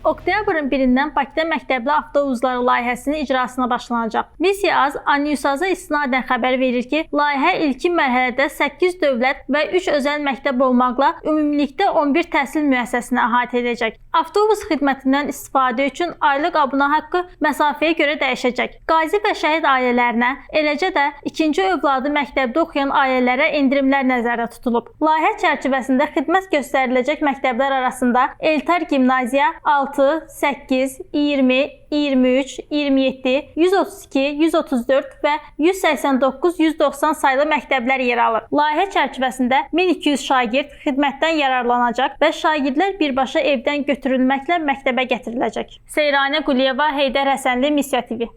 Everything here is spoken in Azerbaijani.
Oktyabrın 1-dən Bakıda məktəbli avtobusları layihəsinin icrasına başlanacaq. Missiya Az Anüsaza istinadən xəbər verir ki, layihə ilkin mərhələdə 8 dövlət və 3 özəl məktəb olmaqla ümumilikdə 11 təhsil müəssisəsini əhatə edəcək. Avtobus xidmətindən istifadə üçün aylıq abunə haqqı məsafəyə görə dəyişəcək. Qazi və şəhid ailələrinə, eləcə də ikinci övladı məktəbdə oxuyan ailələrə endirimlər nəzərdə tutulub. Layihə çərçivəsində xidmət göstəriləcək məktəblər arasında Eltar Gimnaziya 6, 8, 20, 23, 27, 132, 134 və 189, 190 saylı məktəblər yer alır. Layihə çərçivəsində 1200 şagird xidmətdən yararlanacaq və şagirdlər birbaşa evdən götürülməklə məktəbə gətiriləcək. Seyranə Quliyeva, Heydər Həsənli, Missiya TV.